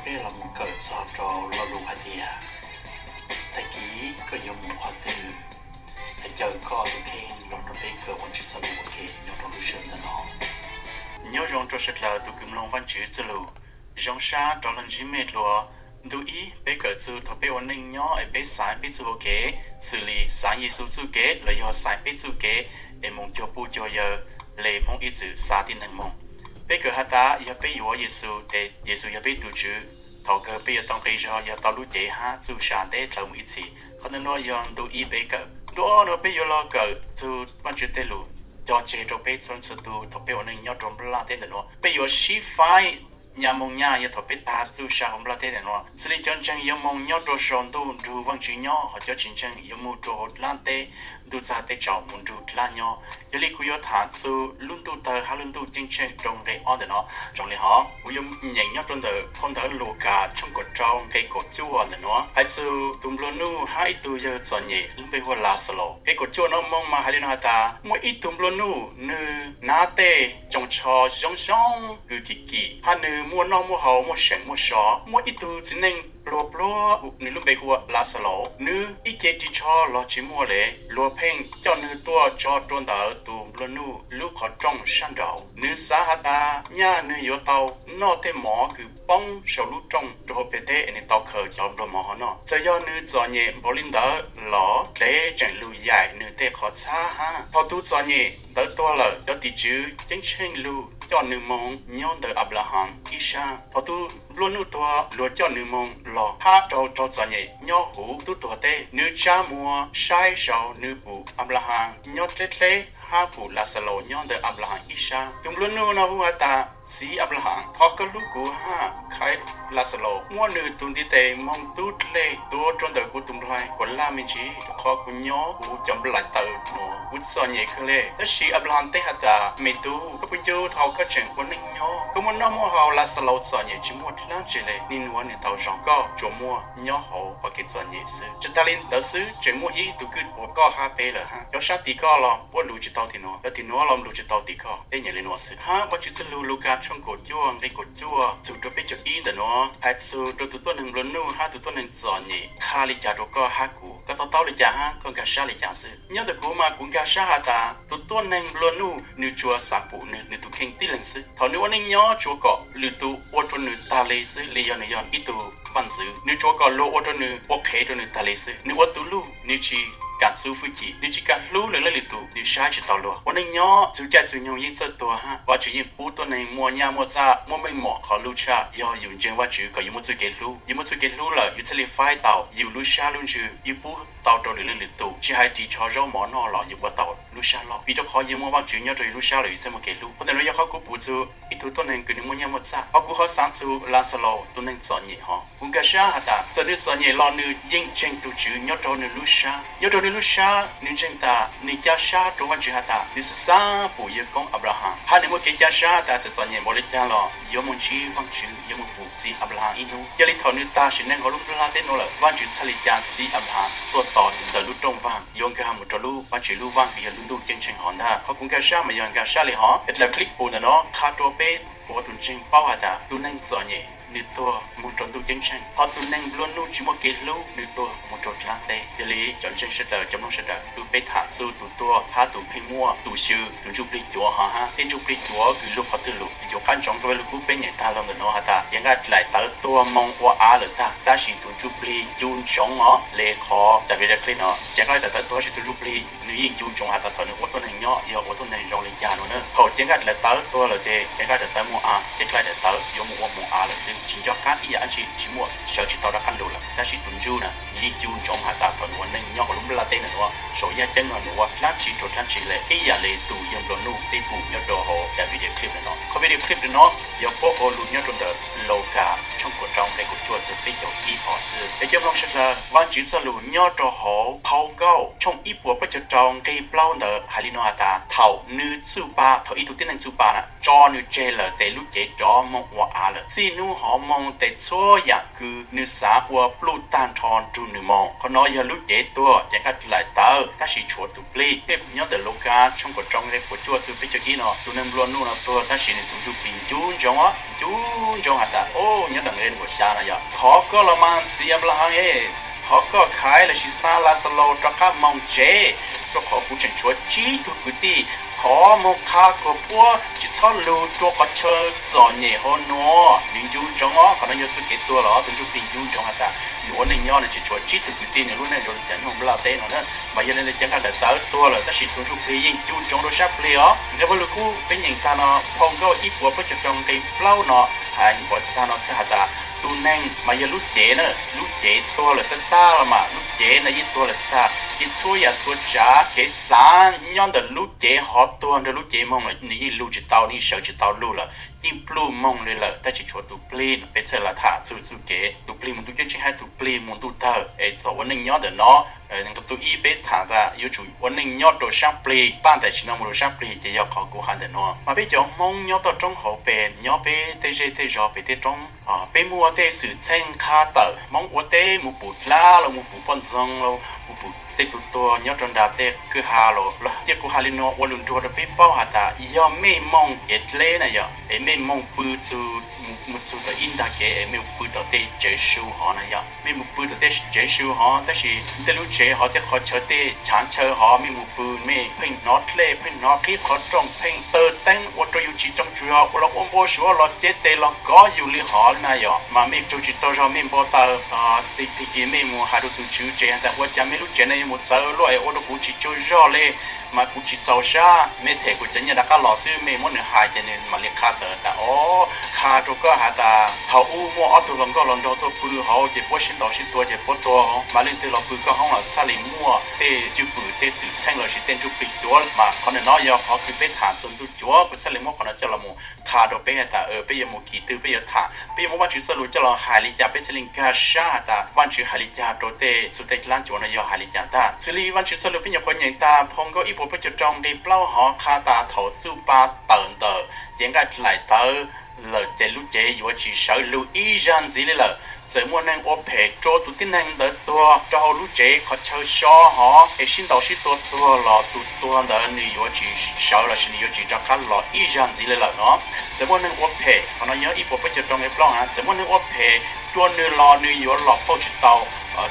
Peb los mus kawm txog rau lo lus hais tias, tag kis koj yuav mus qhov twg, hais caw koj tus kheej los nrog peb kawm Vajtswv txoj lus ua ke nyob rau lub sij hawm ntawm no. Nyob zoo rau sawv daws tus kws mloog Vajtswv txoj lus. Zoo sab rov los ntsib mej dlua. Ntu ib peb kawm txug thaum peb ua neej nyob es peb xaiv peb txuj hau kev, xws li xaiv Yexus txuj kev los yog xaiv peb txuj kev es moog cuag puj cuag yawg le Hmoob ib txwm xa tib neeg moog. Peb kawm has tas yog peb yuav Yexus ces Yexus yog peb tus Tswv, thaum kawg peb yuav tau nqi zog yog tau lub cev hab txuj sa teb dlawg mus ib txhis. Qhov ntawm nuav yog ntu ib peb kawm. Ntu ob nuav peb yuav los kawm txug Vajtswv tej lus cog tseg rau peb txhua txhua tus thaum peb ua neej nyob rau nplaj teb ntawm nuav. Peb yuav sib faib nyaj moog nyaj yog thaum peb tag txuj sa hauv nplaj teb ntawm nuav. Xws li cov ntseeg yuav moog nyob rau sau ntuj nrug Vajtswv nyob, hos cov tsis ntseeg yuav moog rau hauv dlaab teb, ntuj txag teb tsaus mus nrug dlaab nyob. Yog li kuv yuav tham txug lub ntuj tawg hab lub ntuj ceeb tsheej rau nqe ob ntawm no. Zoo li hov kuv yuav nyeem nyob rau ntawm phau ntawv Lukas tshooj kaum rau nqe kaum cuaj ntawm nuav hais txug tus nplua nuj hab ib tug yawg txom nyem lub npe hu ua Laxalus. Nqe kaum cuaj no moog mas hais li no has tas, muaj ib tug nplua nuj, nwg nab tej tsoos tsho zoo zoo kws kim kim, hab nwg muaj noj muaj haus muaj seem muaj so. Muaj ib tug txiv neej pluag pluag, nwg lub npe hu ua Laxalus, nwg ib ce ris tsho los tsis muaj le. Luag pheej coj nwg tuaj tso rua ntawm tus nplua nuj lub qhov rooj sab nraud. Nwg xav has tas nyaj nwg yuav tau noj tej mov kws poob saum lub rooj rua hauv peg teb es nwg tau khaws cov nplua mov hov noj. Txawm yog nwg txom nyem npaum li ntawd los dlev tseem lug yaim nwg tej qhov txhab hab. Thaum tus txom nyem ntawd tuag lawm, cov tim tswv ceeb tsheej lug coj nwg moog nyob ntawm Anplahas ib sab. Thaum tus nplua nuj tuag, luag coj nwg moog los hab rau raug txom nyem nyob huv tub tuag teb. Nwg tsab muag saib sau, nwg pum Anplahas nyob dleb dleb hab pum Laxalus nyob ntawm Anplahas ib sab. Tus nplua nuj no hu has tas, txiv Anplahas, thov koj hlub kuv hab khai Laxalus muab nwg tus ntiv tes moog tub dlej tuav rua ntawm kuv tus nplaig kuas laj me ntsis, rua qhov kuv nyob huv cov nplaim taw nuav kuv txom nyem kawg le. Tab sis Anplahas teb has tas, me tub, koj puas ncu thaum koj tseem ua neej nyob, koj muaj noj muaj haus, Laxalus txom nyem tsis muaj dlaab tsi le, nwg nuav nwg tau zoo, koj tsuas muaj nyob hauv hom kev txom nyem xwb. Tsis tag li ntawd xwb, tseem muaj ib tug kwj uas koj hab peb lawm hab, cov sab tim koj los puab lug tsis tau tim nuav, cov tim nuav los lug tsis tau tim koj. Peb nyeem li nuav xwb hab. Vajtswv txoj lug Lukas tshooj kaum cuaj nqe kaum cuaj txug rua peb caug ib ntawm nuav hais txug rua tus tuab neeg nplua nuj hab tus tuab neeg txom nyem qha li cas rua koj hab kuv, koj to taub li cas hab koj nkag sab li cas xwb. Nyob ntawm kuv mas kuv nkag sab has tas tus tuab neeg nplua nuj nwg tsuas xaav pum nwg, nwg tus kheej tib leeg xwb. Thaum nwg ua neej nyob tsuas kom lwm tus ua rua nwg tag li xwb, li yog nwg yog ib tug vaaj ntxwv, nwg tsuas kom luag ua rua nwg, ua qhev rua nwg tag li xwb. Nwg ua tus luj nwg tsis kam txuv fwj chim, nwg tsis kam hlub lwm leej lwm tus, nwg saib tsis tau luag. Ua neej nyob txug caij txug nyoog yeej txawj tuag hab. Vajtswv yeej pub tuab neeg muaj nyaj muaj txaj, muaj meej mom qhov lub tshaj. Yog yus ntseeg Vajtswv kom yus muaj txuj kev hlub, yus muaj txuj kev hlub lawm yus thiaj li faib tau yus lub sab lub ntsws, yus pub tau rau lwm leej lwm tus. Tsis hais ris tsho zaub mov noj los yus ua tau lub sab loj, vim rau qhov yus muaj Vajtswv nyob rau yus lub sab lawm yus thiaj muaj kev hlub. Qhov ntawm nuav yog qhov kuv pum txug ib tug tuab neeg kws nwg muaj nyaj muaj txaj, hos kuv ho xaav txug Laxalus tus neeg txom nyem hov. Kuv nkag sab has tas txawm nwg txom nyem los nwg yeej ntseeg tug Tswv nyob rau nwg lub sab. Nyob rau nwg lub sab nwg ntseeg tas nwg ca sab rua Vajtswv has tas nwg xaav xaav pum yawg koob Anplahas, hab nwg muaj kev ca sab tas txawm txom nyem npaum li cas los yuav moog ntsib Vajtswv, yuav moog pum txiv Anplahas ib hnub. Yog li thaum nwg tag sim neej hauv lub nplaj teb nuav lawm, Vajtswv txhaj li ca txiv Anplahas tuaj tos ntawm lub rooj vaaj, yuav nkag mus rau lub Vajtswv lub vaaj kws yog lub ntuj ceeb tsheej hov ntag. Qhov kuv nkag sab mas yog nkag sab li hov. Dlaim clip pum ntawm no qha rua peb ua tus ntseeg paub has tas tus neeg txom nyem nwg tuag moog rua ntuj ceeb tsheej, hos tus neeg nplua nuj tsis muaj kev hlub nwg tuag moog rua dlaab teb. Yog li cov ntseeg sawv daws, cov mloog sawv daws, lub peb tham txug tus tuag hab tus pheej muaj tus xyw tus ntsuj plig cuav hov hab. Tej ntsuj plig cuav kws lug qhov twg lug? Yuav qab ntsoov rua peb lug kub peb nyeem taag lug ntawm no has tas cev nqaij dlaim tawv tuag moog ua av lawm tag, tab sis tus ntsuj plig ncu ntsoov os. Le qhov daim video clip no, cev nqaij dlaim tawv tuag tab sis tus ntsuj plig nwg yeej ncu ntsoov has tas thaum nwg ua tuab neeg nyob yog ua tuab neeg zoo li cas no na. Thaum cev nqaij dlaim tawv tuag lawm ces cev nqaij dlaim tawv moog av, cev nqaij dlaim tawv yuav moog ua moog av lawm xwb, tsis nco qab ib yam dlaab tsi, tsis muaj sawv tsis tau rov qab lug lawm. Tab sis tus ntsuj na nwg yeej ncu ntsoov has tas thaum nwg ua neej nyob hauv lub nplaj teb ntawm nuav saum yaj ceeb no nwg ua dlaab tsi rua dlaab tsi le ib yam le tus yawg nplua nuj peb pum nyob rau hauv daim video clip ntawm no. Qhov video clip ntawm no yog puab ua lug nyob rau ntawm Lukas tshooj kaum rau nqe kaum cuaj txug peb caug ib hov xwb. Es cov mloog sawv daws, Vaajtswv txoj lug nyob rau hauv qhov nkauj tshooj ib puas plaub caug rau nqe plaub ntawd hais li no has tas thaum nwg txuj pa, thaum ib tug tib neeg txuj pa na tso nwg tseg lawm tes lub cev rov moog ua av lawm. Txij hnub hov moog tes txhua yam kws nwg xav ua pluj taag nrho nrug nwg moog. Qhov no yog lub cev tuag, cev nqaij dlaim tawv, tab sis tshuav tus plig. Peb nyob ntawm Lukas tshooj kaum rau nqe kaum cuaj txug peb caug ib no, tus neeg nplua nuj no tuag tab sis nwg tus ntsuj plig ncu ntsoov, ncu ntsoov has tas, o, nyob rau nqe kaum xya Thov koj los mas ntxiv Anplas Hav, thov koj Khaiv lossis xa Laxalus rov qab moog tsev, rua qhov kuv tseem tshuav tsib tug kwv tij, thov moog qha kuas puab tsi txhob lug rua qhov chaw txom nyem hauv nuav. Nwg ncu ntsoov os, qhov no yog txuj kev tuag lawm, tug ntsuj plig ncu ntsoov has tas nwg ua neej nyob nwg tseem tshuav tsib tug kwv tij, nwg lub neej zoo le caag nyob nplaj teb no na. Mas yog le ntawd ces nqaj dawm tawv tuag lawm, tab sis tug ntsuj plig yeej ncu ntsoov rua sab plig os. Nqe Vaaj Lug Kub peb nyeem taag no, phau Nkauj ib puas plaub caug rau nqe plaub no has tas no txhaj has tas tug neeg mas yog lub cev na, lub cev tuag lawm tag tag los mas lub cev no yeej tuag lawm tag, ces txhua yam txhua tsav kev xaav nyob ntawm lub cev hov tuag nrug lub cev moog lawm, nwg yeej lug tsi tau, nwg yeej sawv tsi tau lug lawm, yeej pluj moog le lawm, tab sis tshuav tug plig no. Peb txhaj le tham txug txuj kev tug plig moog ntuj ceeb tsheej hab tug plig moog ntuj tawg es txawm ua neej nyob ntawm no. Nqe tug ib peb tham tas yuav tsum ua neej nyob rua sab plig, taag tam sim no moog rua sab plig ces yog qhov kuv has ntawm no. Mas peb cov Hmoob nyob toj roob hauv pes, nyob peb tej zej tej zog pem tej roob, peb muaj tej xwm txheej qha tawm Hmoob ua teb moog pum dlab los moog pum poj ntxoog los moog pum tej tug tuag nyob rua nraag tej kwj ha los, los cia kuv has le nuav ua lug nruag rua peb paub has tas yog mej moog kev dleb na yog es mej moog pw txug, moog txug tom ib ntaag kev es mej moog pw tom tej tsev su hov na yog, mej moog pw tom tej tsev su hov tab sis tej lub tsev hov tej qhov chaw tej chav nchaw hov mej moog pw, mej pheej hnov dlej pheej hnov qhib qhov rooj pheej taw teeb ua rua yus tsi tsoo tsuag, ua los ua npau suav los cev tes los kov yus li hov na yog, mas mej tsaug tsi tau zog mej npau taws. Tag kis mej moog has rua tug tswv tsev has tas ua cas mej lub tsev no yuav moog txawv luaj es ua rua kuv tsi tsaug zog le, mas kuv tsi txaus sab, mej them kuv cov nyiaj rov qab los xwb, mej muab nwg hais ces nwg mam li qha tawm tas o, qha rua koj has tas thaum ub muaj ob tug hluas nkauj hluas nraug tuaj pw hauv ces puab sib ntaus sib tua ces puab tuag, mas leej twg los pw koj hoob los txhaj le muaj tej cwj pwm tej xwm txheej lossis tej ntsuj plig cuav. Mas qhov ntawm no yog qhov kws peb tham txug ntuj cuav, kuv txhaj le muab qhov no coj los mus qha rua peb has tas peb yuav mus kis twg peb yuav tham, peb yuav muab Vaajtswv txoj lug coj los hais li cas peb txhaj le nkag sab has tas Vaajtswv hais li cas rua tej txug tej dlaab cuav no yog hais li cas ntag. Xws li Vaajtswv txoj lug peb nyuam qhuav nyeem tas phau Nkauj ib puas plaub caug rau nqe plaub hov qha tas thaum txuj pa tawm ntawm ces nqaij dlaim tawv lawm ces lub cev yuav tsi sawv lug ib zag ntxiv le lawm. Txawm muaj neeg ua phem rua tug tib neeg ntawd tuag rau hauv lub tsev qhov chaw so hov es sib ntaus sib tua tuag los tug tuag ntawd nwg yuav tsi sawv lossis nwg yuav tsi rov qab los ib zag ntxiv le lawm no. Txawm muaj neeg ua phem, qhov no yog ib puas plaub caug rau nqe plaub na, txawm muaj neeg ua phem rua nwg los nwg yuav los pauj tsi tau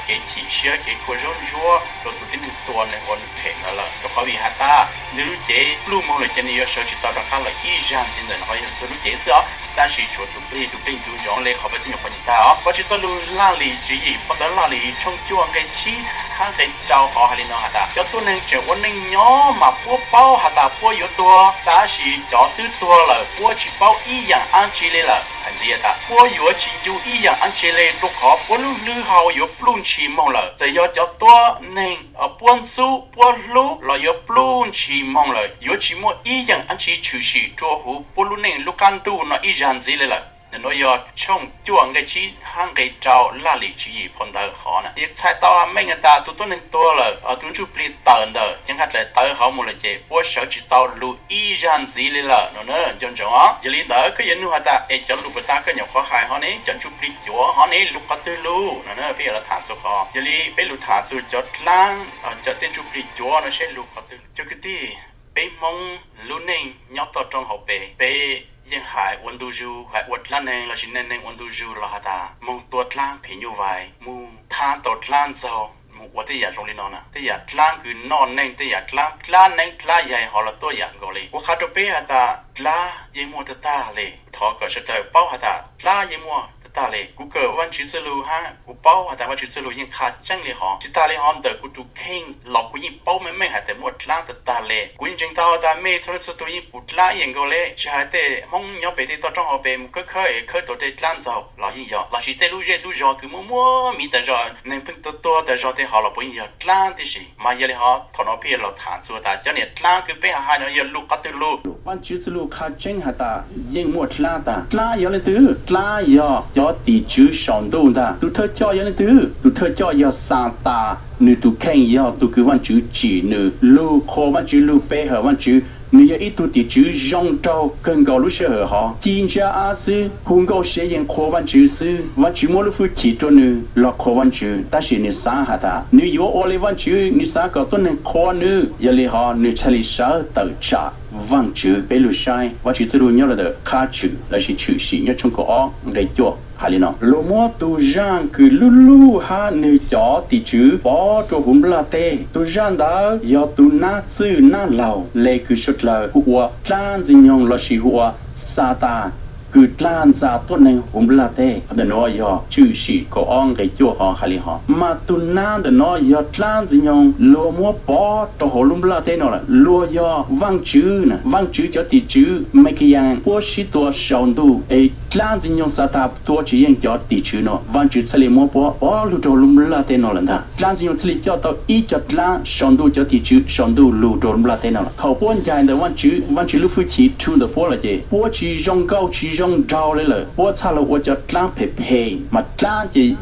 kev chim siab kev khuam zuab ntsuab rua tug tib neeg tua nwg ua nwg phem ntawd lawm, rua qhov vim has tas nwg lub cev pluj moog lawm ces nwg yuav sawv tsi tau rov qab los ib zag ntxiv ntawm no. Qhov yog txug lub cev xwb os, tab sis tshuav tug plig, tug plig ncu ntsoov le qhov peb tib nyuam qhuav nyeem tag os. Vaajtswv txoj lug Laj Lim Tswv Yim phau ntawv Laj Lim tshooj cuaj nqe tsib hab nqe rau hov hais li no has tas cov tuab neeg tseem ua neej nyob mas puab paub has tas puab yuav tuag, tab sis cov twb tuag lawm puab tsi paub ib yaam dlaab tsi le lawm. Hais ntxiv tas puab yuav tsi ncu ib yaam dlaab tsi le, rua qhov puab lub hlwb hau yuav pluj ntshis moog lawm. Txawm yog cov tuab neeg puab ntxub puab hlub los yuav pluj ntshis moog lawm, yuav tsi muaj ib yaam dlaab tsi tshwm sim rua huv puab lub neej lub qab ntuj no ib zag ntxiv le lawm. Ntawm nuav yog tshooj cuaj nqe tsib hab nqe rau Laj Lim Tswv Yim phau ntawv hov na. Txhais tau meej tas tug tuab neeg tuag lawm, tug ntsuj plig tawm ntawm cev nqaij dlaim tawv hov moog lawm ces puab sawv tsi tau lug ib zag ntxiv le lawm no na. Nco ntsoov os, yog li ntawd koj yuav nug has tas es cov lug puas tas koj nyuam qhuav hais hov ne, cov ntsuj plig cuav hov ne lug qhov twg lug no na, peb yuav los tham txug qhov. Yog li peb lug tham txug cov dlaab, cov tej ntsuj plig cuav no seb lug qhov twg. Cov kwv tij, peb Hmoob lub neej nyob toj roob hauv pes, peb yeej hais ua ntu zug, hais ua dlaab neeg lossis neeg neeg ua ntu zug los has tas moog tua dlaab phim nyuj vais, moog thaab tau dlaab ntxaug, moog ua tej yaam zoo li no na. Tej yaam dlaab kws noj neeg, tej yaam dlaab, dlaab neeb dlaab yaig hov los tuaj yaam nkaus li. Kuv qha rua peb has tas dlaab yeej muaj tag tag le. Thov kom sawv dlawg paub has tas dlaab yeej muaj tag tag le. Kuv kawm Vaajtswv txuj lug hab kuv paub has tas Vaajtswv txuj lug yeej qha tseeb le hov. Tsi tag le hov, ntawm kuv tus kheej los kuv yeej paub meej meej has tas muaj dlaab tag tag le. Kuv yeej ntseeg tau tas mej txhua leej txhua tug yeej pum dlaab ib yaam nkaus le, tsi has tej Hmoob nyob pem tej toj roob hauv pes moog khawb khawb es khawb tau tej dlaab ntxaug los yeej yog, lossis tej lub zej lub zog kws muaj muaj miv tas zog, neeg pheej tuag tuag tas zog tej hov los puav yeej yog dlaab tib si. Mas yog li hov, thaum no peb yuav los tham txug tas cov niam dlaab kws peb hais no yog lug qhov twg lug. Vaajtswv txuj lug qha tseeb has tas yeej muaj dlaab tag. Dlaab yog leej twg? Dlaab yog cov tim tswv saum ntuj ntag. Tus thawj coj yog leej twg? Tus thawj coj yog Xatas, nws tus kheej yog tug kws Vaajtswv tsim nws lug qhuas Vaajtswv, lug pe hawm Vaajtswv. Nws yog ib tug tim tswv zoo nraug kawg nkaus lub sij hawm hov, ci ntsa ab xwb, hu nkauj siav yees qhuas Vaajtswv xwb. Vaajtswv muab lub hwj chim rua nws los qhuas Vaajtswv, tab sis nws xav has tas nws yuav ua le Vaajtswv, nws xav kom tuab neeg qhuas nws. Yog li hov nws txhaj li sawv tawm tsam Vaajtswv. Peb lug saib Vaajtswv txuj lug nyob rua ntawm Qhab Tshwm lossis Tshwm Sim nyob tshooj kaum ob nqe cuaj has li no: Luag muab tug zaaj kws luj luj hab nwg cov tim tswv pov rua huv nplaj teb. Tug zaaj ntawd yog tug nab txwj nab laug le kws suav dlawg hu ua dlaab ntxwg nyoog lossis hu ua Xatas, kws dlaag ntxa tuab neeg huv nplaj teb. Ntawm nuav yog Tshwm Sim kaum ob nqe cuaj hov has li hov. Mas tug nab ntawm no yog dlaab ntxwg nyoog luag muab pov rua huv lub nplaj teb no lawm. Luag yog Vaajtswv, Vaajtswv cov tim tswv Mekiyas puab sib tua sau ntuj, es dlaab ntxwg nyoog Xatas tua tsis yeej cov tim tswv no, Vaajtswv txhaj le muab puab pov lug rua huv lub nplaj teb no lawm ntag. Dlaab ntxwg nyoog txhaj le coj tau ib co dlaab sau ntuj cov tim tswv sau ntuj lug rua huv lub nplaj teb no lawm. Thaum puab ncaim ntawm Vaajtswv, Vaajtswv lub hwj chim rhu ntawm puab lawm ces puab tsis zoo nkauj tsis zoo nraug le lawm, puab txhaj lug ua cov dlaab phem phem, mas dlaab ces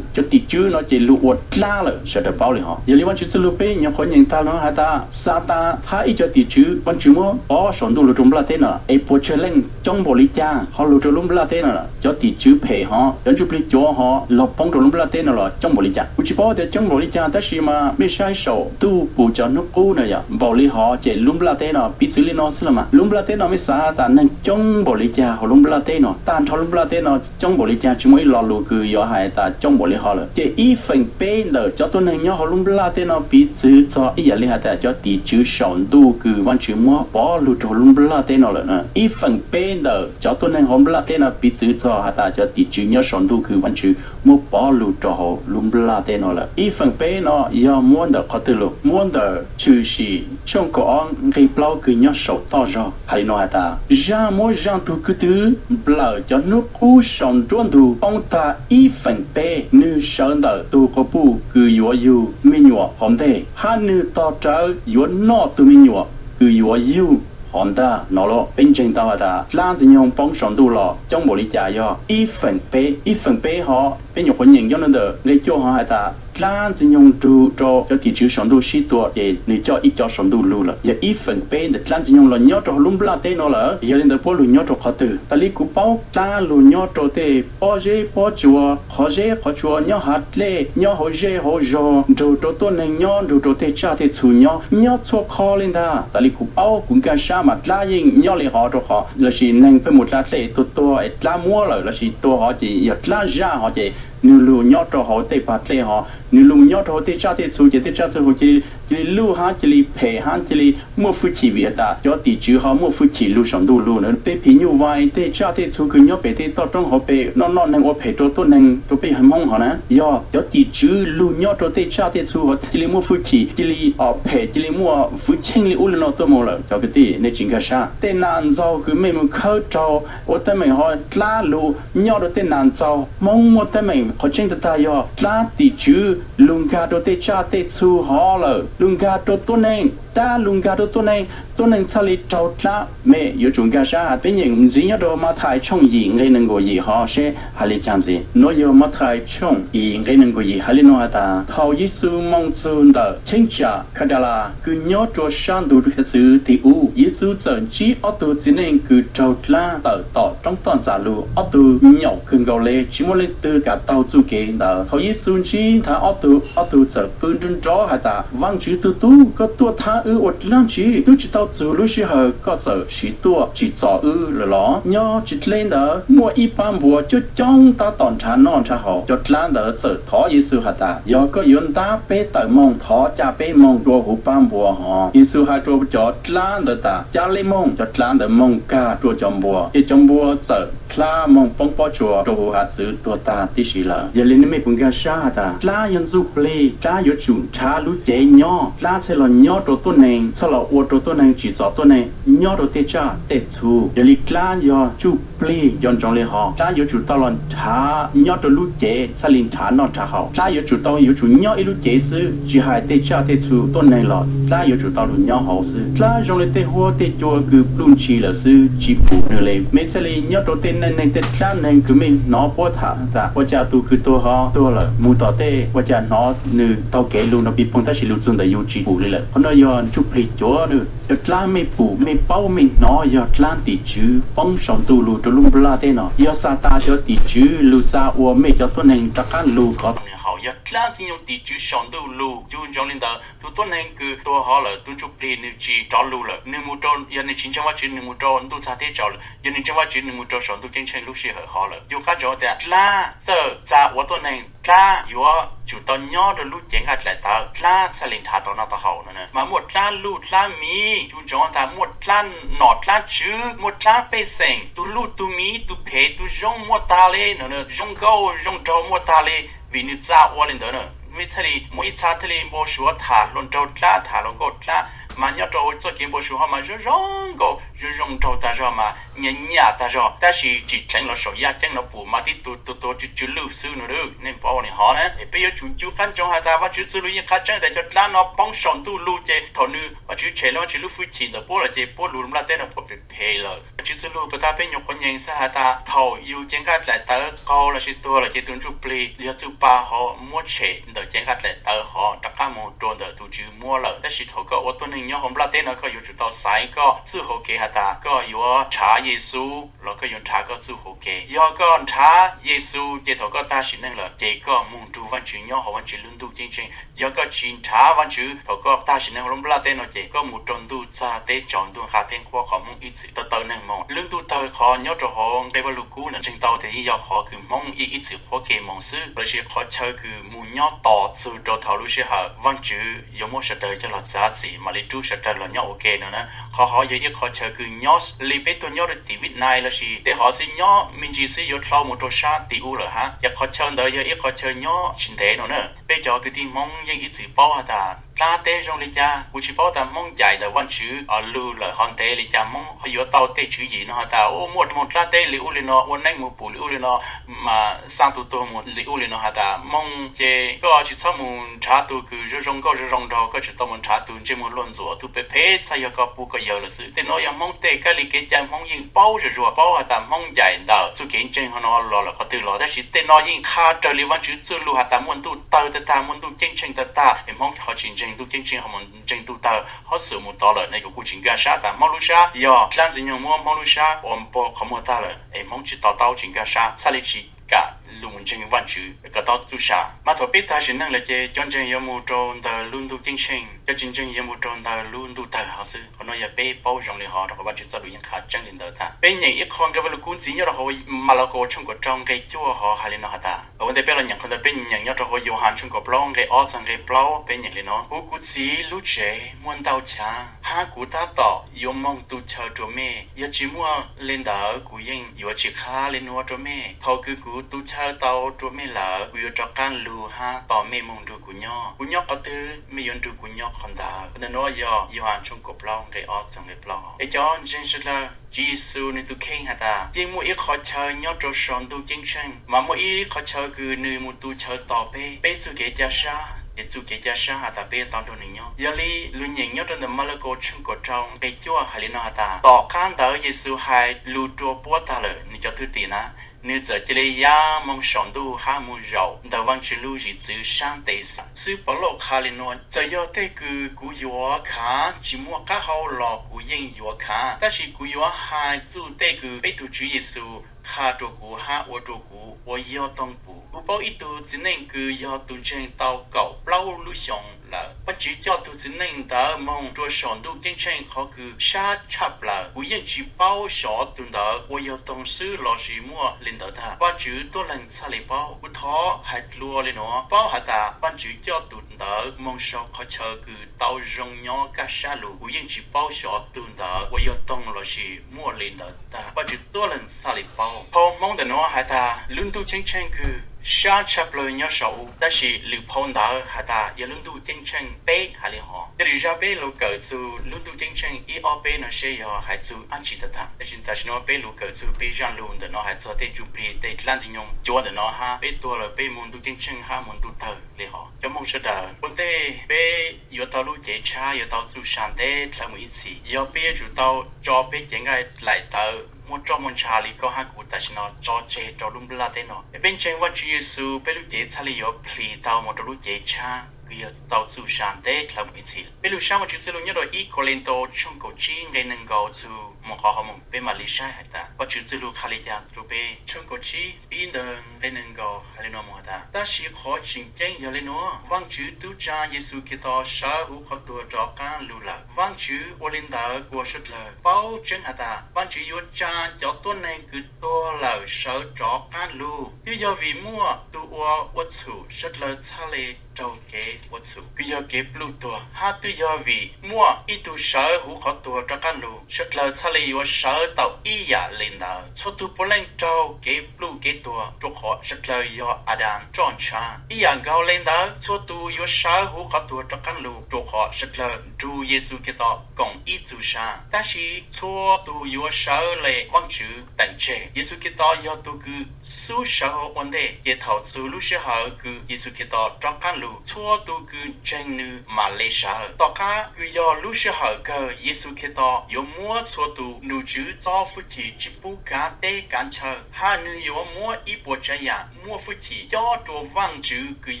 cov tim tswv no ces lug ua dlaab lawm, sawv daws paub li hov. Yog li Vaajtswv txuj lug peb nyuam qhuav nyeem taag lug has tas Xatas hab ib co tim tswv Vaajtswv muab pov sau ntuj lug rua nplaj teb no, es puas tsawg leej coob npaum li cas ho lug rua lub nplaj teb no, cov tim tswv phem hov, cov ntsuj plig cuav hov lug poob rua lub nplaj teb no los coob npaum li cas. Kuv tsis paub tias coob npaum li cas, tab sis mas mej saib saum ntuj pum cov hnub qub na yog npaum li hov ces lub nplaj teb no piv txwv li no xwb los mas. Lub nplaj teb no mej xav tas neeg coob npaum li cas huv lub nplaj teb no, tag nrho lub nplaj teb no coob npaum li cas, tsis muaj ib lo lus kws yuav has tas coob npaum li hov lawm. Ces ib feem peb ntawm cov tuab neeg nyob huv lub nplaj teb no piv txwv txog ib yam li has tas cov tim tswv sau ntuj kws Vaajtswv muab pov lug rua huv lub nplaj teb no lawm. Ib feem peb ntawm cov tuab neeg huv nplaj teb no piv txwv txog has tas cov tim tswv nyob sau ntuj kws Vaajtswv muab pov lug rua huv lub nplaj teb no lawm. Ib feem peb no yog muab ntawm qhov twg lug? Muab ntawm Tshwm Sim tshooj kaum ob nqe plaub kws nyob saum toj zog has li no has tas, zaaj muab zaaj tug kwv tw nplawm cov hnub qub sau nruab ntug poob tag ib feem peb, nwg sawv ntawm tug quas puj kws yuav yug me nyuam hauv ntej, hab nwg tog rawv yuav noj tug me nyuam kws yuav yug hov ntag no lauj. Peb ntseeg tau has tas dlaab ntxwg nyoog poob sau ntuj los coob npaum li cas? Yog ib feem peb. Ib feem peb hov peb nyuam qhuav nyeem nyob ntawm nqe cuaj hov has tas dlaab ntxwg nyoog nrug rua cov tim tswv sau ntuj sib tua ces nwg coj ib co sau ntuj lug lawm. Yog ib feem peb ntawm dlaab ntxwg nyoog los nyob rua huv lub nplaj teb no lawm. Yog li ntawd puab lug nyob rua qhov twg? Tas li kuv paub dlaab lug nyob rua tej pob zeb pob tsuas, qhov zeb qhov tsuas, nyob hav dlej, nyob hauv zej hauv zog, nrug rua tuab neeg nyob, nrug rua tej tsaj tej txhu nyob, nyob txhua qhov li ntag. Tas li kuv paub kuv nkag sab mas dlaab yeej nyob li hov rua qhov lossis neeg pheej mus dlaab dlej tuag tuag es dlaab muab lawm lossis tuag hov ces yog dlaab zaj hov ces nwg lug nyob rua huv tej pag dlej hov, nwg lug nyob rua huv tej tsaj tej txhu ces tej tsaj txhu hov cia li luj hab cia li phem hab cia li muaj fwj chim vim has tas cov tim tswv ho muaj fwj chim lug sau ntuj lug na. Tej phim nyuj vais tej tsaj tej txhu kws nyob pem tej toj roob hauv pes noj noj neeg ua phem rua tuab neeg rua peb Hmoob hov na, yog cov tim tswv lug nyob rua tej tsaj tej txhu hov cia li muaj fwj chim cia li phem cia li muaj fwv cheej li ub li no tuaj moog lawm. Cov kwv tij nej tsis nkag sab, tej nas ntxaug kws mej mus khawb raug ua teeb meem hov dlaab lug nyob rua tej nas ntxaug. Hmoob muaj teeb meem qhov tseeb tag tag yog dlaab tim tswv lug nkag rua tej tsaj tej txhu hov lawm, lug nkag rua tuab neeg, dlaab lug nkag rua tuab neeg, tuab neeg txhaj li raug dlaab. Mej yuav tsum nkag sab. Peb nyeem ntxiv nyob rua Mathais tshooj yim nqe nees nkaum yim hov seb has li cas ntxiv. Nuav yog Mathais tshooj yim nqe nees nkaum yim has li no has tas, thaum Yexus moog txug ntawm cheeb tsam Khadalas kws nyob rua sab ntug hiav txwv tim ub, Yexus txawm ntsib ob tug txiv neej kws raug dlaab tawm tom roob toj ntxas lug, ob tug nyaum kawg nkaus le tsis muaj leej twg kam taug txuj kev ntawd. Thaum Yexus ntsib nthav ob tug, ob tug txawm qw nrov nrov has tas, Vaajtswv tug tub, koj tuaj thab wb ua dlaab tsi? Twb tsis tau txug lub sij hawm koj txawm siv tuaj tsim txom wb lawm los? Nyob tsis dleb ntawd muaj ib pab npua coob coob tab tom nrhav noj nrhav haus. Cov dlaab ntawd txawm thov Yexus has tas, yog koj yuav ntab peb tawm moog, thov ca peb moog rua huv pab npua hov. Yexus has rua cov dlaab ntawd tas, ca le moog. Cov dlaab ntawd moog kag rua cov npua, ces cov npua txawm dlaab moog poob pob tsuas rua huv hav txwv tuag tag tib si lawm. Yog li nej mej puas nkag sab has tas dlaab yog ntxuj plig, dlaab yuav tsum nrhav lub cev nyob, dlaab txhaj los nyob rua tuab neeg, txhaj los ua rua tuab neeg, tsim txom tuab neeg nyob rua tej tsaj tej txhu. Yog li dlaab yog ntsuj plig nco ntsoov li hov, dlaab yuav tsum tau los nrhav nyob rua lub cev txhaj li nrhav noj nrhav haus. Dlaab yuav tsum tau, yuav tsum nyob ib lub cev xwb, tsis hais tej tsaj tej txhu tuab neeg los dlaab yuav tsum tau lug nyob hauv xwb. Dlaab zoo li tej huab tej cua kws pluj ntshis lawm xwb tsis pum nwg le. Mej txhaj li nyob rua tej neej neeg tej dlaab neeg kws mej hnov puab tham tas ua cas tug kws tuag hov tuag lawm, moog tom tej ua cas hnov nwg taug kev lug nrov pig poog tab sis lug txug ntawm yus tsis pum li lawm. Qhov no yog ntsuj plig cuav. Cov dlaab mej pum mej paub mej hnov yog dlaab tim tswv poob sau ntuj lug rua lub nplaj teb no, yog Xatas cov tim tswv lug txav ua mej cov tuab neeg rov qaab lug kov nws haus. Yog dlaab Ntxwg Nyoog tim tswv saum ntuj lug, cu ntsoov li ntawd, tus tuab neeg kws tuag hov lawm, tus ntsuj plig nws tsis rov lug lawm, nws mus rau, yog nws tsis ntseeg Vajtswv nws mus rau ntuj txag teb tsaus lawm, yog nws ntseeg Vajtswv nws mus rau saum ntuj ceeb tsheej lub sij hawm hov lawm. Yug qab ntsoov tias dlaab txawj txag ua tuab neeg, dlaab yuav tsum tau nyob rau lub cev nqaij dlaim tawv, dlaab txhaj li nrhav tau noj tau haus no na. Mas muaj dlaab luj dlaab miv, cu ntsoov tas muaj dlaab nom dlaab tswv, muaj dlaab pej xeem, tus luj tus miv, tus phem tus zoo muaj tag li no, zoo nkauj zoo nraug muaj tag li, vim nws txaj ua li ntawd na. Mej txhaj li muaj ib txha thiaj li npau suav tham hluas nraug dlaab, tham hluas nkauj dlaab, mas nyob rau txoj kev npau suav hov mas zoo zoo nkauj zoo zoo nraug tag zog mas nyiam nyiam tag zog, tab sis tsim dheev los saum yaj ceeb no pum mas tib tug tuag tuag tsw tsw lwj xwb no. Nej paub li hov na, es peb yuav tsum cu qab ntsoov has tas Vajtswv txuj lug yeej qhab tseeb tas cov dlaab no poob saum ntuj lug ces thaum nws, Vajtswv tshem lub, Vajtswv lub hwj chim ntawm puab lawm ces puab lug nplaj teb no puab phem phem lawm. Vajtswv txuj lug puas tag? Peb nyuam qhuav nyeem xwb has tas thaum yug cev nqaij dlaim tawv qaug lossis tuag lawm ces tus ntsuj plig yog txuj pa hov muab tshem ntawm cev nqaij dlaim tawv hov rov qab mus rua ntawm tus Tswv muab lawm. Tab sis thaum koj ua tuab neeg nyob hauv nplaj teb no koj yuav tsum tau xaiv koj txuj hauv kev has tas koj yuav nrhav Yexus los koj yuav nrhav koj txuj hauv kev. Yog koj nrhav Yexus ces thaum koj tag sim neej lawm ces koj mus nrug Vajtswv nyob hauv Vajtswv lub ntuj ceeb tsheej. Yog koj tsis nrhav Vajtswv, thaum koj tag sim neej hauv lub nplaj teb no ces koj mus rau ntuj txag teb tsaus, ntuj nqaj teb nqhuab qhov Hmoob ib txwm tau taw neeg moog. Lub ntuj tawg qhov nyob rau hauv nqe Vajluskub ntseeg tau tias yeej yog qhov kws Hmoob yeej ib txwm qhuab ke moog xwb, lossis qhov chaw kws mus nyob tos txug rau thaum lub sij hawm Vajtswv yuav muab sawv daws coj los txav txim mam li rub sawv daws los nyob ua ke no na. Qhov hov yog ib qhov chaw kws nyob li peb tuaj nyob rau tim Vib Nais lossis tej hov xwb, nyob me ntsis xwb yuav dlhau mus rau sab tim ub lawm hab. Ces qhov chaw ntawd yog ib qhov chaw nyob tsis ntev no na. Peb cov kwv tij Hmoob yeej ib txwm paub has tas dlaab teb zoo li cas. Kuv tsis paub tas Hmoob ncaim ntawm Vajtswv lug lawm ho ntev li cas Hmoob ho yuav tau tej tswv yim no has tas muaj moog dlaab teb li ub li no, ua neeb moog pum li ub li no, mas xaa tus tuag moog li ub li no has tas moog ces koj tsis txhob mus nrhav tug kws zoo zoo nkauj zoo zoo nraug, koj tsuas tau mus nrhav tug ntsej muag luag ntxuam, tug phem phem txhaj yog koj pug koj yawg lawm xwb. Tej no yog Hmoob tej kab li kev cai, Hmoob yeej paub zuj zus, paub has tas Hmoob ncaim ntawm txuj kev ntseeg hov no los lawm qhov twg los, tab sis tej no yeej qha raws li Vajtswv txuj lug has tas muaj ntuj tawg tag tag, muaj ntuj ceeb tsheej tag tag, es Hmoob ho tsis ntseeg ntuj ceeb tsheej, ho mus ntseeg ntuj tawg, ho xum mus tod lawm no. Kuv kuj tsis nkag sab tas Hmoob lub sab yog dlaab Ntxwg Nyoog muab Hmoob lub sab ua npog qhov muag tag lawm es Hmoob tsis to taub tsis nkag sab, txhaj li tsis kam lug mus ntseeg Vajtswv kom tau txuj sa. Mas thaum peb tag sim neej lawm ces cov ntseeg yuav mus rau ntawm lub ntuj ceeb tsheej, cov tsis ntseeg yuav mus rau ntawm lub ntuj tawg hov xwb. Qhov no yog peb paub zoo li hov rau qhov Vajtswv txoj lus yeej qha tseeb li ntawd tag. Peb nyeem ib qho nqe Vajluskub ntxiv nyob rau hauv Malakaus tshooj kaum rau nqe cuaj hov hais li no has tas, ua ntej peb los nyeem qhov ntawd peb nyeem nyob rau hauv Yauhas tshooj kaum plaub nqe ob txog nqe plaub, peb nyeem li no: Kuv, kuv txiv lub tsev muaj ntau chav, hab kuv tab tom yuav moog tu chaw rua mej. Yog tsis muaj li ntawd kuv yeej yuav tsis qha li nuav rua mej. Thaum kws kuv tu chaw tau rua mej lawm, kuv yuav rov qab lug hab tos mej moog nrug kuv nyob. Kuv nyob qhov twg, mej yuav nrug kuv nyob qhov ntawd. Qhov ntawm nuav yog Yauhas tshooj kaum plaub nqe ob txog nqe plaub. Es cov ntseeg sawv dlawg, Tswv Yexus nwg tug kheej has tas yeej muaj ib qhov chaw nyob rau saum ntuj ceeb tsheej, mas muaj ib qhov chaw kws nwg mus tu chaw tos peb. Peb txuj kev ca sab, ces txuj kev ca sab has tas peb yuav tau nrug nwg nyob. Yog li lug nyeem nyob rau ntawm Malakaus tshooj kaum rau nqe cuaj hais li no has tas, tom qab ntawd Yexus hais lus rua puab tag lawm, nwg cov thwj tim na, nwg txawm cia li ya moog saum ntuj hab mus zaum ntawm Vaajtswv lub zim txwv saab tes xwb. Xib Pov Lauj qha li nuav: Txawm yog tej kws kuv yuav khav tsis muaj qab hau los kuv yeej yuav khav, tab sis kuv yuav hais txuj tej kws peb tug Tswv Yexus qha rua kuv hab ua rua kuv ua yog toog pum. Kuv paub ib tug txiv neej kws yog tug ntseeg tau kaum plaub lub xyoos lawm. Vaajtswv coj tug txiv neej ntawd moog rua saum ntuj ceeb tsheej qhov kws sab tshaj plawg. Kuv yeej tsis paub xyov tug ntawd ua yog toog xwb lossis muaj li ntawd tag. Vaajtswv tuab leeg txhaj li paub. Kuv thov hais dlua li nuav, paub has tas Vaajtswv coj tug ntawd moog sau qhov chaw kws tau zoo nyob kaj sab lug. Kuv yeej tsis paub xyov tug ntawd ua yog toog lossis muaj li ntawd tag. Vaajtswv tuab leeg txhaj li paub. Phau Hmoob ntawm nuav has tas lub ntuj ceeb tsheej kws sab tshaj plawg nyob saum u, tab sis lwm phau ntawv has tas yog lub ntuj ceeb tsheej peb hais li hov. Yog li zaj peb lug kawm txug lub ntuj ceeb tsheej ib ob peb no seb yog hais txug dlaab tsi tag tag. Tab sis tam sim no peb lug kawm txug peb zaaj lug ntawm no hais txug tej ntsuj plig tej dlaab ntxwg nyoog cuav ntawm no hab, peb tuag lawm peb moog ntuj ceeb tsheej hab moog ntuj tawg li hov. Cov Moob sawv daws, ua ntej peb yuav tau lub cev tshab yuav tau txuj sa ntev dlhawv mus ib txhis, yog peb yuav tsum tau tso peb cev nqaij dlaim tawv muaj roj muaj ntsha li koj hab kuv tam sim no tso tseg rau lub nplaj teb no. Es peb ntseeg Vaajtswv Yexus, peb lub cev txhaj li yuav plhis tau mus rau lub cev tshab kws yog tau txuj sa ntev dlhawv mus ib txhis. Peb lug saib Vaajtswv txuj lug nyob rau ib Kauleethaus tshooj kaum tsib nqe neeg nkaus txug Mus qhov qhov mus peb mam li saib hais tias Vajtswv txoj lus qhia li cas rau peb. Tshooj kaum tsib pib ntawm nqe nees nkaum hais li no mus hais tias, tab sis qhov tseem ceeb yog li nuav, Vajtswv tub tsa Yexus Khetos sawv huv qhov tuag rov qaab lug lawm. Vajtswv ua li ntawd kuas suav dlawg paub tseeb has tas Vajtswv yuav tsa cov tuab neeg kws tuag lawm sawv rov qaab lug. Twb yog vim muaj tug ua ua txhum suav dlawg txhaj le raug kev ua txhum kws yog kev pluj tuag, hab twb yog vim muaj ib tug sawv huv qhov tuag rov qaab lug suav dlawg txhaj le yuav sawv tau ib yam le ntawd. Txhua tug puav leej raug kev pluj kev tuag rua qhov suav dlawg yog Adas roj ntsha. Ib yam nkaus le ntawd, txhua tug yuav sawv huv qhov tuag rov qaab lug rua qhov suav dlawg nrug Yexus Khetos koom ib txug sa. Tab sis txhua tug yuav sawv le Vajtswv teem tseg. Yexus Khetos yog tug kws xub sawv hauv ua ntej, ces thaum txug lub sij hawm kws Yexus Khetos rov qaab lug, txhua tug kws ntseeg nwg mam le sawv. Tom qab kws yog lub sij hawm kawg, Yexus Khetos yuav muab txhua tug num tswv txob fwj chim tsi pub kav teb kav chaw, hab nwg yuav muab ib puas tsav yam muaj fwj chim cob rua Vajtswv kws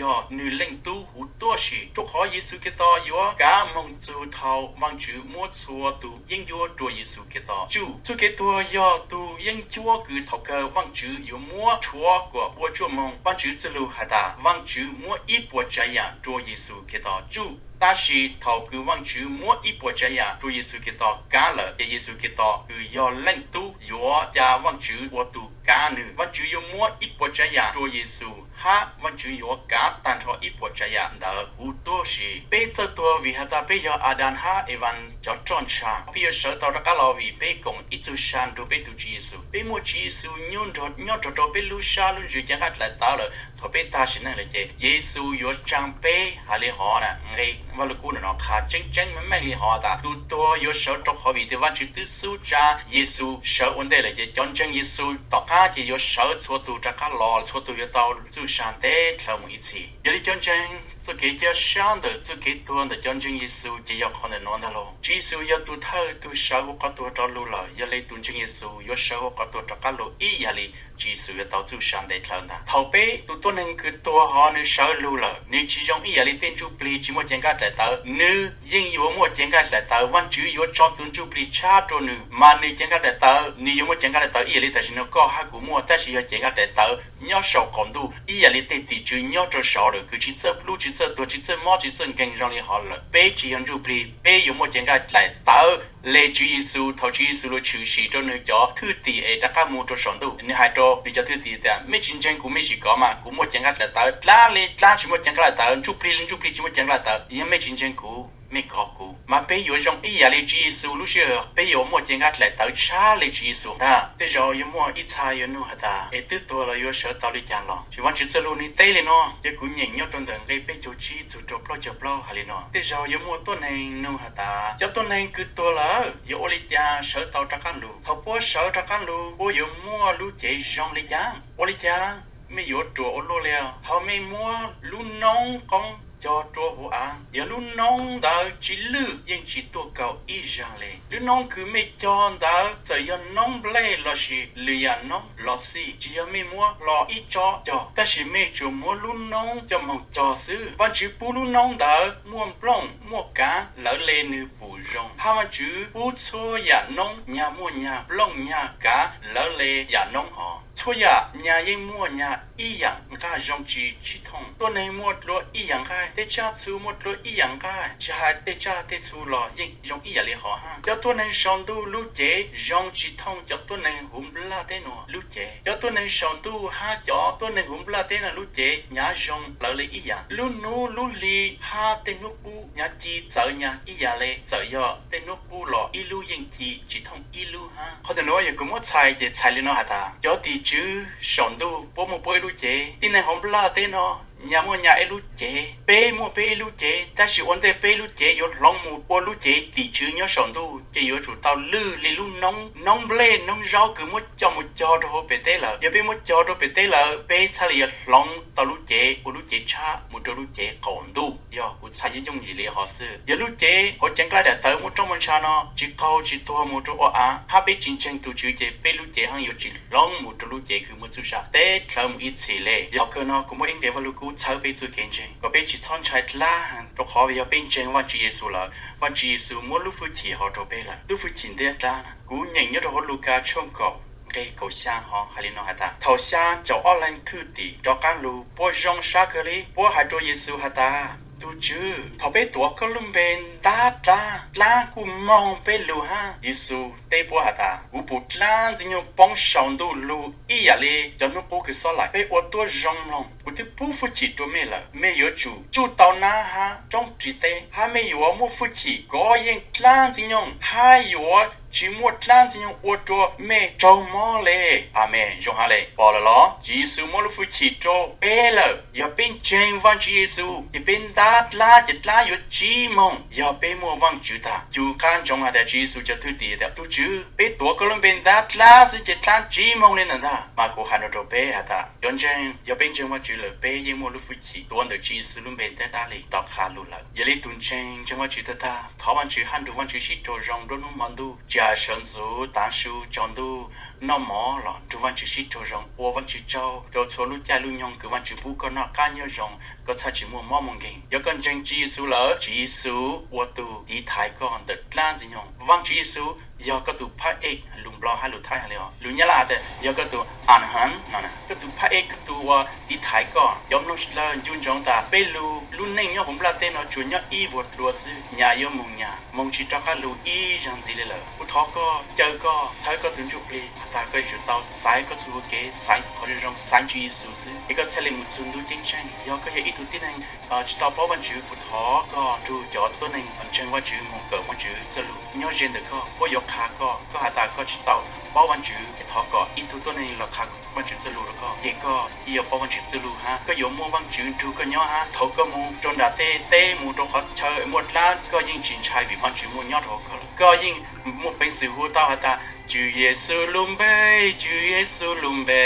yog nwg Leej Tub huv tuab si. Rua qhov Yexus Khetos yuav kav moog txug thaum Vajtswv muab txhua tug yeeb ncuab rua Yexus Khetos tsuj. Txuj kev tuag yog tug yeeb ncuab kws thaum kawg Vajtswv yuav muab rhuav kuas ua tsuaj moog. Vajtswv txoj lug has tas Vajtswv muab ib puas tsav yam rua Yexus Khetos tsuj. Tab sis thaum kws Vajtswv muab ib puas tsav yam rua Yexus Khetos kav lawm, ces Yexus Khetos kws yog Leej Tub yuav ca Vajtswv ua tug kav nwg. Vajtswv yuav muab ib puas tsav yam rua Yexus, hab Vajtswv yuav kav taag nrho ib puas tsav yam ntawd huv tuab si. Peb txawj tuag vim has tas peb yog Adas hab Evas cov roj ntsha. Peb yuav sawv tau rov qab los vim peb koom ib txug sa nrug peb tug Tswv Yexus. Peb muaj Tswv Yexus nyob nrog rau peb lub sab lub ntsws cev nqaij dlaim tawv lawm. Thaum peb tag sim neej lawm ces Yexus yuav tsaa peb hais li hov na. Nqe Vajluskub ntawm no qha tseeb tseeb meej meej li hov tas tug tuag yuav sawv rua qhov vim tias Vajtswv twb xub tsa Yexus sawv ua ntej lawm ces cov ntseeg Yexus tom qab ces yuav sawv txhua tug rov qab los, txhua tug yuav tau txuj sa ntev dlhawv mus ib txhis. Yog li cov ntseeg, txuj kev caj sab ntawm txuj kev tuag ntawm cov ntseeg Yexus ces yog qhov ntawm no ntag lauj. Tswv Yexus yog tug thawj tug sawv huv qhov tuag rov lug lawm, yog li tug ntseeg Yexus yuav sawv huv qhov tuag rov qab lug ib yam li Tswv Yexus yuav tau txuj sa ntev dlhawv ntag. Thaum peb tug tuab neeg kws tuag hov nwg sawv lug lawm, nwg tsi zoo ib yam li tej ntsuj plig tsi muaj cev nqaij dlaim tawv, nwg yeej yuav muaj cev nqaij dlaim tawv. Vajtswv yuav tso tug ntsuj plig tshab rua nwg, mas nwg cev nqaij dlaim tawv, nwg yuav muaj cev nqaij dlaim tawv ib yam li tam sim no koj hab kuv muaj, tab sis yog cev nqaij dlaim tawv nyob saum qaum ntuj ib yam li tej tim tswv nyob rau saud lawm, kws tsi txawj plub, tsi txawj tuag, tsi txawj mob, tsi txawj nkeeg zoo li hov lawm. Peb tsi yog ntsuj plig, peb yuav muaj cev nqaij dlaim tawv le Tswv Yexus. Thaum Tswv Yexus lug tshwm sim rau nwg cov thwj tim es rov qab mus rau saum ntuj, nwg hais rau nwg cov thwj tim tas, mej tsi ntseeg kuv mej sim kov mas, kuv muaj cev nqaij dlaim tawv dlaab li dlaab tsi muaj cev nqaij dlaim tawv, ntsuj plig li ntsuj plig tsi muaj cev nqaij dlaim tawv. Yog mej tsi ntseeg kuv, mej kov kuv. Mas peb yuav zoo ib yam li Tswv Yexus lub sij hawm peb yuav muaj cev nqaij dlaim tawv tshab le Tswv Yexus ntag. Tej zaum yuav muaj ib txha yuav nug has tas, es twb tuag los yuav sawv tau li cas los? Tsis, Vajtswv txoj lug nwg teb li no, yog kuv nyeem nyob rau ntawm nqe peb caug tsib txug rau plaub caug plaub hais li no. Tej zaum yuav muaj tuab neeg nug has tas, cov tuab neeg kws tuag lawm yuav ua li cas sawv tau rov qab lug? Thaum puab sawv rov qab lug puab yuav muaj lub cev zoo li cas? Ua li cas mej yuav ruam ua luaj li? Thaum mej muab lub noob qoob cog rua huv av, yog lub noob ntawd tsi lwj yeej tsi tuaj kaum ib zaug li. Lub noob kws mej cog ntawd txawm yog noob nplej lossis lwm yam noob los xij, tsis yog mej muab hlo ib tsob cog, tab sis mej tsuas muab lub noob coj moog cog xwb. Vajtswv pub lub noob ntawd muaj nplooj muaj kav lawv le nwg pum zoo, hab Vajtswv pub txhua yam noob nyag muaj nyag nplooj nyag kav lawv le yam noob hov. Txhua yam nyag yeej muaj nyag ib yam nqaj zoo tsi tsib thooj. Tuab neeg muaj dlua ib yam nqaij, tej tsaj txhu muaj dlua ib yam nqaij, tsis has tej tsaj tej txhu los yeej zoo ib yam li hov hab. Cov tuab neeg saum ntuj lub cev zoo tsis thooj cov tuab neeg huv nplaj teb no lub cev. Cov tuab neeg saum ntuj hab cov tuab neeg huv nplaj teb no lub cev hnyav zoo lawv le ib yam. Lub hnub lub hli hab tej hnub qub hnyav ci txawv nyag ib yam le, txawm yog tej hnub qub los ib lub yeej ci tsis thooj ib lub hab. Qhov ntawm nuav yog kuv muab txhais ces txhais li no has tas, cov tim tswv saum ntuj puab muaj puab ib lub cev, tib neeg huv nplaj teb no nyag muaj nyag ib lub cev, peb muaj peb ib lub cev, tab sis ua ntej peb lub cev yuav hloov mus ua lub cev tim tswv nyob saum ntuj ces yuav tsum tau lwj li lub noob, noob nplej noob zaub kws muab coj mus cog rau huv pem teb lawm. Yog peb muab cog rau pem teb lawm, peb txhaj le yuav hloov tau lub cev ua lub cev tshab mus rau lub cev qaum ntuj. Yog kuv txhais yooj yooj yim li hov xwb. Yog lub cev hauv cev nqaij daim tawv muaj roj muaj ntsha no tsis qaug tsis tuag mus rau ua av, hab peb tsis ntseeg tug Tswv ces peb lub cev hab yuav tsis hloov mus rau lub cev kws muaj txuj sa teb dlhawv mus ib txhis le. Yog kawg no kuv muaj ib nqe Vajluskub Kuv txhawb peb txoj kev ntseeg kom peb tsis txhob ntshai dlaab, rau qhov yog peb ntseeg Vaajtswv Yexus lawm, Vaajtswv Yexus muab lub fwj chim hov rau peb lawm. Lub fwj chim ntiab dlaab kuv nyeem nyob rau hauv Lukas tshooj kaum nqe kaum xyaa hov hais li no has tas, thaum xyaa caum ob leeg thwj tim rov qaab lug, puab zoo sab kawg li, puab hais rau Yexus has tas, Tug Tswv, thaum peb tuav koj lub npe ntab dlaab, dlaab kuj moog peb lug hab. Yexus teb puab has tas, Kuv pum dlaab ntxwg nyoog poob saum ntuj lug ib yaam li cov nub qub kws xob laim. Peb ua tuab zoo mloog, kuv twb pub fwj chim rua mej lawm, mej yuav tsum tsuj tau nab hab roob ris teb, hab mej yuav muaj fwj chim kov yeej dlaab ntxwg nyoog, hab yuav tsis muaj dlaab ntxwg nyoog ua rua mej raug mob le. Amees. Zoo hab le, pom lawm los? Tswv Yexus muab lub fwj chim rua peb lawm. Yog peb ntseeg Vaajtswv Yexus ces peb ntab dlaab ces dlaab yuav tsib moog. Yog peb muaj Vaajtswv tag, yug qab ntsoov has tas Tswv Yexus cov thwj tim tas, Tug Tswv, peb tuav koj lub npe ntab dlaab xwb ces dlaab tsib moog le ntag. Mas kuv has no rua peb has tas, cov ntseeg, yog peb ntseeg Vaajtswv lawm peb yeej muaj lub fwj chim tuav ntawm Tswv Yexus lub npe ntab dlaab le tom qab lug lawm. Yog le tug ntseeg, ntseeg Vaajtswv tag tag, thov Vaajtswv hab nrug Vaajtswv sib raug zoo nruab nub hmo ntuj, tsis has sawv ntxuv, taav su, tsaus ntuj, noj mov los nrug Vaajtswv sib raug zoo, ua Vaajtswv tsaug rua txhua lub caij lub nyoog kws Vaajtswv pub koj noj qab nyob zoo, koj txhaj tsis muaj mob muaj nkeeg. Yog koj ntseeg Tswv Yexus lawm, Tswv Yexus ua tug tiv thaiv koj ntawm dlaab ntxwg nyoog. Vaajtswv Yexus yog koj tug phab ej, lus Nplog hab lus Thaib has le, lus Nyab Laj tas yog koj tug a han no, koj tug phab ej, koj tug ua tiv thaiv koj. Cov mloog sawv dlawg, ncu ntsoov tas peb lug lub neej nyob huv nplaj teb no tsuas nyob ib vuag dlua xwb, nyas yuav moog nyas, moog tsis rov qab lug ib zaag ntxiv le lawm. Kuv thov koj, caw koj, txhawb koj tug ntsuj plig has tas koj yuav tsum tau xaiv koj txuj kev, xaiv qhov zoo zoo, xaiv Tswv Yexus xwb es koj txhaj le moog txug ntuj ceeb tsheej. Yog koj yog ib tug tib neeg tsis tau paub Vaajtswv, kuv thov koj nrug cov tuab neeg ntseeg Vaajtswv moog kawm Vaajtswv txuj lug nyob ze ntawm koj, puab yuav qha koj. Koj has tas koj tsis tau paub Vaajtswv, es thov kom ib tug tuab neeg los qha Vaajtswv txuj lug rua koj, ces koj yeej yuav paub Vaajtswv txuj lug hab koj yuav muaj Vaajtswv nrug koj nyob hab thaum koj moog rua nram tej teb, moog rua qhov chaw muaj dlaab, koj yeej tsis ntshai vim Vaajtswv muaj nyob rua hauv koj lawm. Koj yeej muaj peev xwm hu tau has tas, Tswv Yexus lub npe, Tswv Yexus lub npe,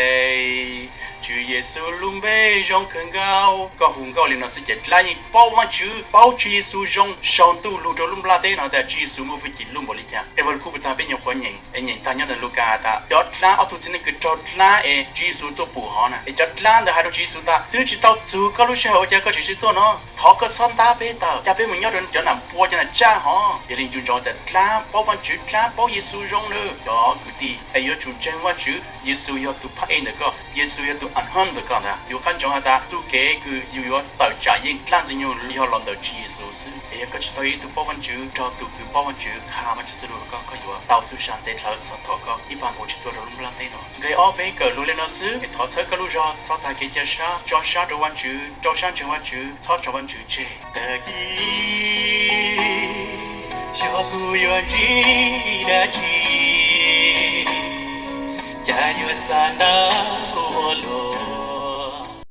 Tswv Yexus lub npe zoo kawg nkaus. Koj hu nkauj li no xwb ces dlaab yeej paub Vaajtswv, paub Tswv Yexus zoo, sau ntuj lug rua lub nplaj teb no tas Tswv Yexus muaj fwj chim lub npaum li cas. Es vaj lug kub puag ta peb nyuam qhuav nyeem, es nyeem taag nyob ntawm Lukas tas cov dlaab, ob tug txiv neej kws raug dlaab es Tswv Yexus tuaj pum hov na, es cov dlaab ntawd has rua Tswv Yexus tas, twb tsis tau txug koj lub sij hawm ua cas koj tseem tuaj no? Thov koj txhob ntab peb tawm, ca peb moog nyob rua cov nam pua cov nam tsaj hov. Yog le ncu ntsoov tas dlaab paub Vaajtswv, dlaab paub Yexus zoo na. Cov kwv tij, es yuav tsum ntseeg Vaajtswv, Yexus yog tug phab ej ntawm koj, Yexus yog tug a han ntawm koj ntag. Yug qab ntsoov has tas txuj kev kws yug yuav tawm tsam yeej dlaab ntxwg nyoog yog los ntawm Tswv Yexus xwb. Es yog koj tsis tau yog ib tug paub Vaajtswv, nrog tug kws paub Vaajtswv qha Vaajtswv txuj lug rua koj, koj yuav tau txug sa ntev dlhawv txog thaum koj ib paag nkaus tsis tuaj rua lub nplaj teb no. Nqe ob peb kawm lug le no xwb, thov txhawb koj lub zog, txhob tag kev ca sab, tso sab rua Vaajtswv, rau sab ntseeg Vaajtswv, txhob tso Vaajtswv tseg. Tag kis xyov kuv yuav ntsib dab tsi, cas yuav xav nrog